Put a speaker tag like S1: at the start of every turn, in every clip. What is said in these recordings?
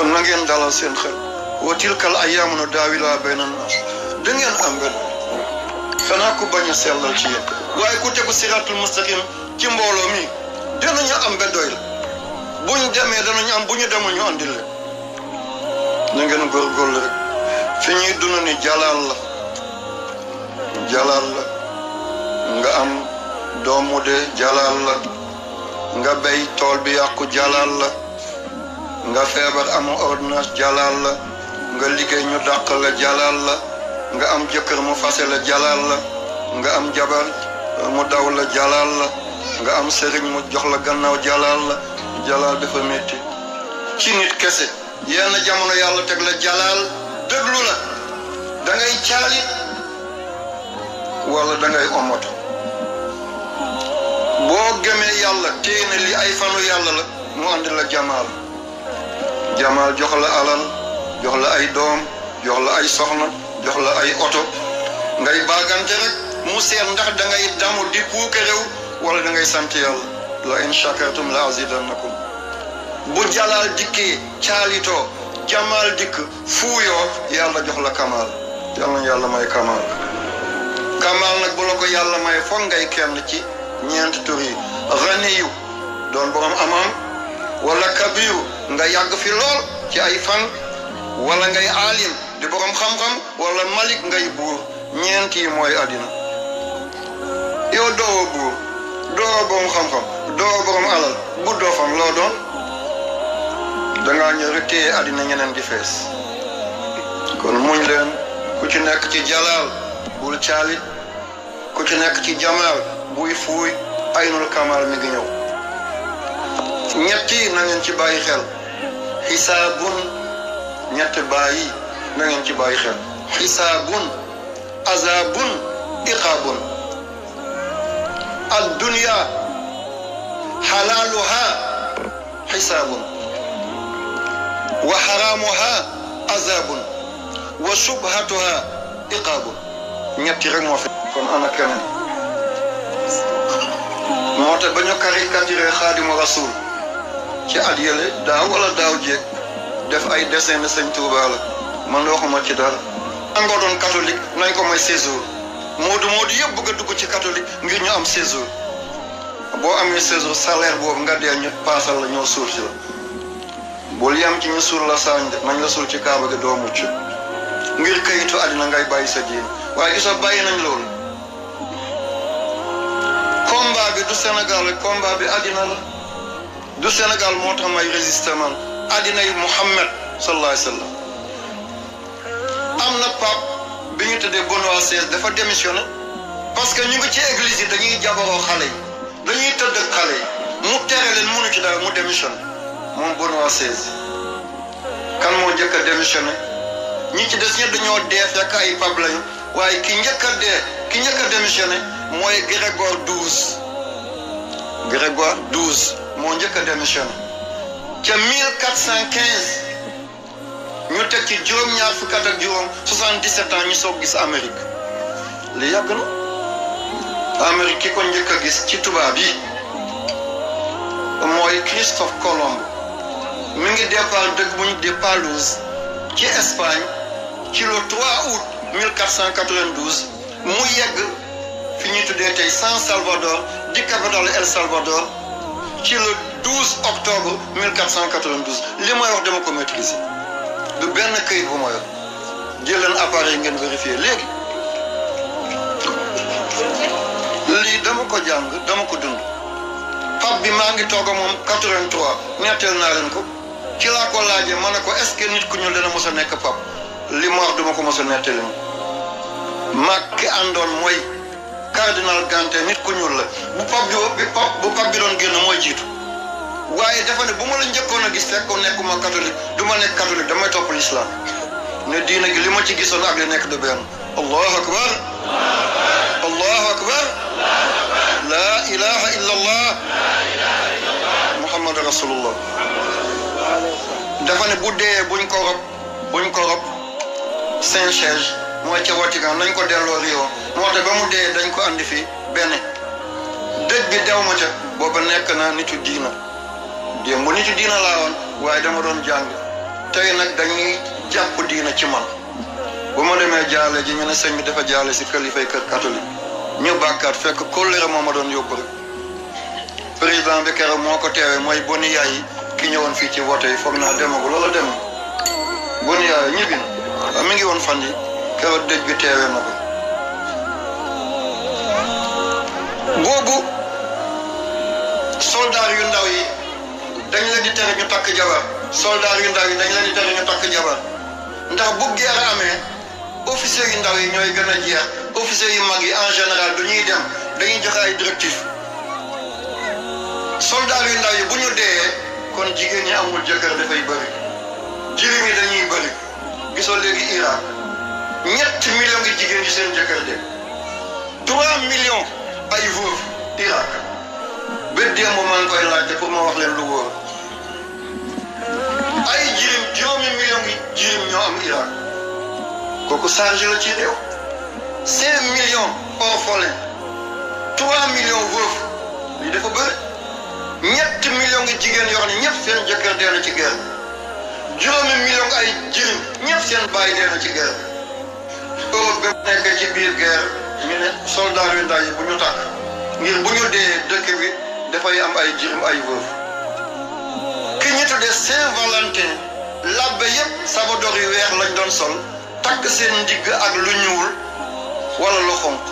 S1: kon na ngeen dalal seen xel wa tilkal ayyaamu nudaawiluhaa bayna naas da ngeen am benn xanaa ku bañ a sellal ci yéen waaye ku tegu siraatul mustaqim ci mbooloo mi danañu am ba doy la buñ demee danañu am bu ñu demul ñu andil leen na ngeen góorgóorlu rek fi ñuy dund ni jalaal la nga am doomu de jalaal la nga béy tool bi yàqu jalaal la nga feebar amu ordonnance jalaal la nga liggéey ñu dàq la jalaal la nga am jëkkër mu fase la jalaal la nga am jabar mu daw la jalaal la nga am sëriñ mu jox la gannaaw jalaal la jalaal dafa métti ci nit kese yenn jamono yàlla teg la jalaal déglu la da ngay caalit wala da ngay omoto boo gëmee yàlla téye na li ay fanu yàlla la mu andi la jamaal jox la alal jox la ay doom jox la ay soxna jox la ay oto ngay baagante rek mu seet ndax da ngay damu di puuke réew wala da ngay sant yàlla la in shakartum la azidannakum bu jalaal dikkee caalitoo jamaal dikk fuuyoo yàlla jox la kamaal yàlla may kamaal nag bu la ko yàlla may foog ngay kenn ci ñeenti tur yi ganiyu doon borom amaam wala kabiru nga yàgg fi lool ci ay fan wala ngay aalim di borom xam-xam wala malik ngay buur ñeent yi mooy àddina yow doo buur doo borom xam-xam doo borom alal guddoo fan loo doon dangaa ñëw rek téye àddina ñeneen di fees kon muñ leen ku ci nekk ci jalaal bul caalit ku ci nekk ci jamaal buy fuuy aynul kamal mi ngi ñëw ñetti na ngeen ci bàyyi xel xisaabun ñett bàyyi na ngeen ci bàyyi xel xisaabun azabun iqaabun ad dunya xalaaluha xisaabun wa xaraamuha azabun wa subhatuha iqaabun ñetti rek moo fi kon ana keneen moo tax ba ñu caricaturé xaadimu rasul ci at yële daaw wala daaw jéeg def ay dessin de sëñ Tuuba la man waxuma ci dara angoo doon catholique nañ ko may séjour moodu yëpp bëgg a dugg ci catholique ngir ñu am séjour boo amee séjour salaire boobu nga dee ñu paasal la ñoo suul si la bul yam ci ñu suul la saañ de nañ la suul ci kaaba gi doo mucc ngir kayitu àddina ngay bàyyi sa diin waaye gis nga bàyyi nañ loolu combat bi du Sénégal rek combat bi àddina la du Sénégal moo tax may résister man àddina yi Muhammad sallallahu alayhi wa sallam am na pape bi ñu tuddee Benoît XVI dafa démissionné parce que ñu ngi ci église yi dañuy jabaroo xale yi dañuy tëdd ak xale yi mu tere leen mënu ci dara mu démissionné moom Benoît XVI kan moo njëkk a démissionné ñi ci des ñëpp dañoo dee fekk ay pape lañu waaye ki njëkk a démissionné mooy Grégoire XII moo njëkk a démissionné ca 1415 ñu teg ci juróom-ñaar fukk ak juróom 77 ans ñu soog gis Amérique li yàgg na Amérique ki ko njëkk a gis ci tubaab yi mooy Christophe Colomb mi ngi départ dëkk bu ñu di Palouse ci Espagne ci le 3 août 1492 mu yegg fi ñuy tuddee tey San Salvador di capitale El Salvador ci le 12 octobre 1492 li may wax dama ko maîtriser du benn këyit bu ma yor jël leen appareil ngeen vérifier léegi lii dama ko jàng dama ko dund pap bi maa ngi toog a moom 83 netteel naa leen ko ci laa ko laajee ma ne ko est-ce que nit ku ñuul dana mos a nekk pap li ma wax duma ko mos a nettali mag ki àndoon mooy cardinal Gante nit ku ñuul la bu pap bi doon génn mooy jiitu waaye dafa ne bu ma la njëkkoon a gis fekk ko nekkuma catholique du ma nekk catholique damay topp l'islam ne diina gi li ma ci gisoon ak li nekk de benn allahu akbar allahu akbar la ilaha illa allah muhammad rasulullah dafa ne bu dee buñ ko rob Saint-Siège mooy ca Vatican nañ ko delloo Rio moo tax ba mu dee dañ ko andi fii benn dëj bi dew ma ca booba nekk na nitu diina démb bu nitu diina laa woon waaye dama doon jàng tey nag dañuy jàpp diina ci man bu ma demee jaale ji ñu ne sëñ bi dafa jaale si kilifay kër catholique ñu bàkkaat fekk kóllëre moo ma doon yóbbu rek président bi keroog moo ko teewee mooy boni yaay ki ñëwoon fii ci vote yi foog naa demagu loola dem boni yaay ñibbi na mi ngi woon fan yi keroog dëj bi teewee na ko boobu soldaar yu ndaw yi dañ leen di tere ñu takk jabar soldaar yu ndaw yi dañ leen di tere ñu takk jabar ndax bu guerre amee officier yu ndaw yi ñooy gën a jeex officier yu mag yi en général du ñuy dem dañuy joxe ay directif soldaar yu ndaw yi bu ñu dee kon jigéen ñi amul jëkkër dafay bëri jirim yi dañuy bëri gisoo léegi Irak 3 millions ngi jigéen ñi seen jëkkër de 3 millions ay veuve Irak ba démb maa ngi koy laajte pour ma wax leen lu wóor ay jirim 5 millions ngi jirim ñoo am Irak kooku charge la ci réew 5 millions orphelins 3 millions veuve lii dafa bëri 3 millions ngi jigéen yoo xam ne ñëpp seen jëkkër dee na ci guerre 5 millions ay jirim ñëpp seen baay dee na ci guerre Europe ba nekkee ci biir guerre ñu ne soldat yu ndaw yi bu ñu tàkk ngir bu ñu dee dëkk bi dafay am ay jirim ay veuve ki ñu tuddee Saint-Valentin labbe yëpp sabador yu weex lañ doon sol takk seen ndigg ak lu ñuul wala lu xonq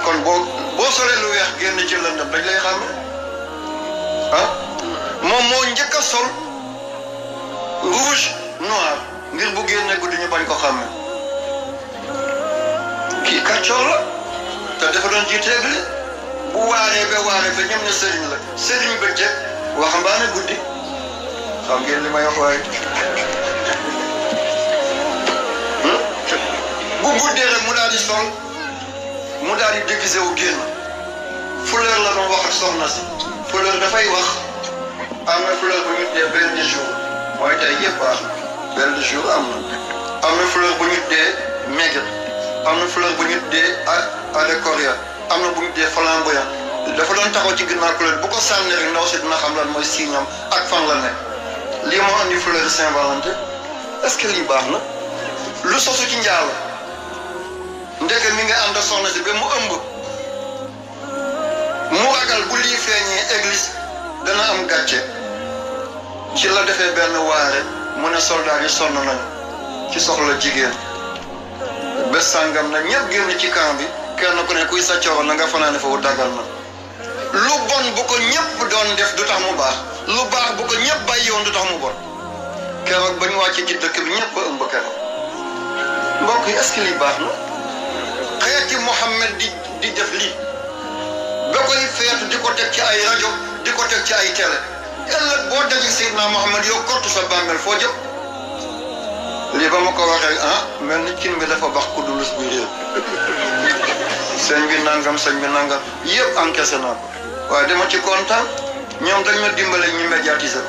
S1: kon boo solee lu weex génn ci lëndëm dañ lay xàmme ah moom moo njëkk a sol rouge noir ngir bu génne guddi ñu bañ ko xàmme kii kàccoor la te dafa doon jiite église bu waaree ba ñoom ne sëriñ la sëriñ bëccëg waxambaane guddi xam ngeen li may wax waaye bu guddee rek mu daal di sol mu daal di déguisé wu génn fleur la doon wax ak soxna si fleur dafay wax am na fleur bu ñu dee belle du jour mooy tey yëpp belle du jour am na fleur bu ñu dee maigre am na fleur bu ñu dee adécoria am na bu ñu dee flamboyant dafa doon taxaw ci ginnaaw fleur bu ko sànni rek ndaw si dina xam lan mooy signam ak fan la nekk lii moo andi fleur Saint-Valentin est-ce que lii baax na lu sosu ci njaalo ndeke mi nga ànd soxna si ba mu ëmb mu ragal bu lii feeñee église dana am gàcce ci la defee benn waare mu ne soldat yi sonn nañu ci soxla jigéen bés sàngam na ñëpp génn ci camp bi kenn ku ne kuy sa coro na nga fanaane foofu dagal na lu bon bu ko ñëpp doon def du tax mu baax lu baax bu ko ñëpp bàyyi woon du tax mu bon keroog ba ñu wàccee ci dëkk bi ñëpp ëmb keroog mbokk yi est-ce que lii baax na xeeti Mohammed di def lii ba koy feetu di ko teg ci ay rajo di ko teg ci ay télé ëllëg boo dajee Seydina Mohammed yow kottu sa bàmmeel foo jëm lii ba ma ko waxee mel ni cin bi dafa bax ku dulus bi réer sëñ bi nangam yëpp encaissé naa ko waaye dama ci kontaan ñoom dañ ma dimbale ñu médiatiser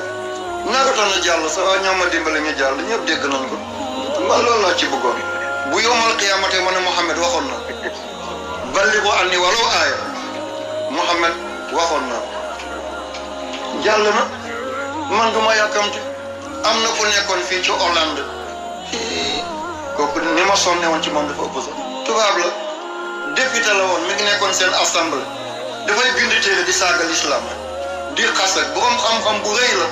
S1: ko nagatoon na jàll sa waaye ñoom ma dimbale ñu jàll ñëpp dégg nañ ko man loolu laa ci bëggoon bu yowmal qiyaamate ma ne Mohammed waxoon na balligu anni walaw aaya Mohammed waxoon na jàll na man du ma yàkkamti am na ku nekkoon fii ci Hollande kooku ni ma sonne woon ci moom dafa ëpp sax tubaab la député la woon mi ngi nekkoon seen assemblée dafay bind téere di saaga l'islam di xas ak borom xam-xam bu rëy la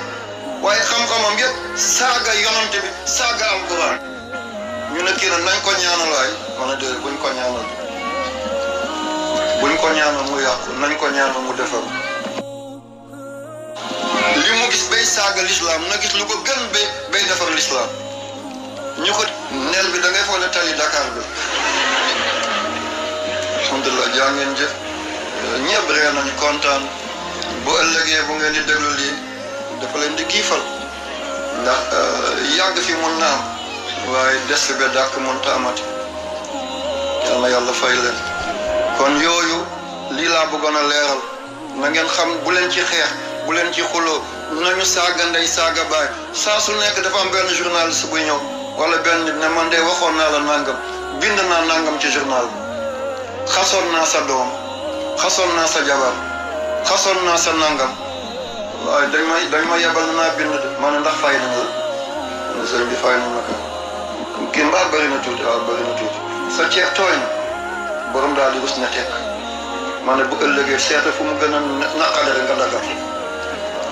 S1: waaye xam-xamam yëpp saaga yonante bi saaga alquran ñu ne kii nañ ko ñaanal waay ma ne déedéet buñ ko ñaanal mu yàqu nañ ko ñaanal mu defar li mu gis bay saaga l'islam na gis lu ko gën bay defar l'islam ñu ko neel bi da ngay foog ne tali Dakar bi alhamdulilah jaa ngeen jëf ñëpp ree nañ kontaan bu ëllëgee bu ngeen di déglu lii dafa leen di kiifal ndax yàgg fi mun na am waaye des ba dàkk mun ta amati yal na yàlla fay leen kon yooyu lii laa bëggoon a leeral na ngeen xam bu leen ci xeex bu leen ci xuloo nañu saaga ndey saaga baay saa su nekk dafa am benn journaliste buy ñëw wala benn nit ne man de waxoon naa la nangam bind naa nangam ci journal bi xasoon naa sa doom xasoon naa sa jabar xasoon naa sa nangam waaye dañ ma yebal naa bind de ma ne ndax fay na la sëñ bi fay na naka kii mbaa bëri na tuuti waaw bëri na tuuti sa ceeb tooy na borom daal di rus na tekk ma ne bu ëllëgee seeta fu mu gën a naqale rek nga dagal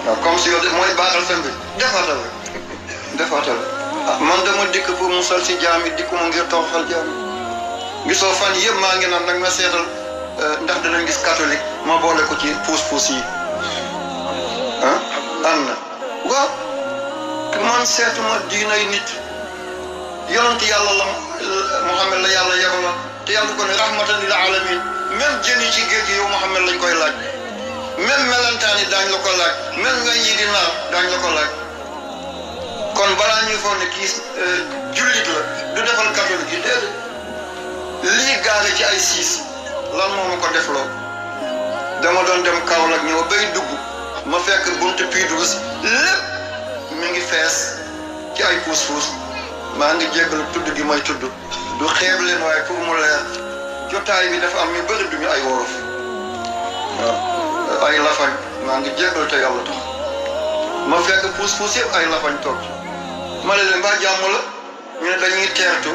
S1: waaw comme si yow mooy baaxal sa mbir defaatal rek defaatal ah man dama dikk pour musal si jaam yi dikkuma ngir toroxal jaam yi gisoo fan yëpp maa ngi naan nag ma seetal ndax danañ gis catholique ma boole ko ci puus-puus yi ah am na waaw man seetuma diinay nit yonent yàlla la Muhammad la yàlla yebaloon te yàlla ko ne rahmatan lil alamin même jën yi ci géej gi yow Muhammad lañ koy laaj même melantaan yi daañ la ko laaj même nga yi di naaw daañ la ko laaj kon balaa ñuy foog ne kii jullit la du defal catholique yi déedéet lii gaare ci ay siis lan moo ma ko defloo dama doon dem Kaolack ñëw bay dugg ma fekk buntu Puy-de-Dôme lépp mi ngi fees ci ay puus-puus maa ngi jéggalu tudd gi may tudd du xeeb leen waaye pour mu leer jotaay bi dafa am ñu bëri duñu ay wolof waaw ay lafañ maa ngi jéggalu te yàlla tax ma fekk puus-puus yëpp ay lafañ toog ma ne leen mbaa jàmm la ñu ne dañuy teertu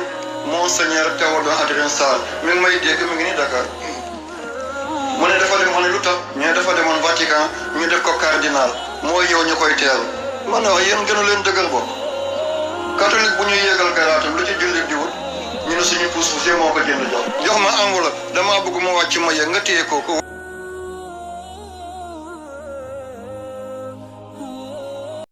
S1: Monseigneur Théodore Adrien Sarr mi ngi may dégg mi ngi ni Dakar mu ne dafa demoon ne lu tax ñu ne dafa demoon Vatican ñu def ko cardinal mooy yow ñu koy teeru man ne yéen gënu leen dëgër bopp catholique bu ñuy yéegal garaatam lu ci jullit di wut ñu ne suñu puus-puus moo ko jënd jox ma enveloppe damaa bëgg ma wàcc ma yëg nga téye ko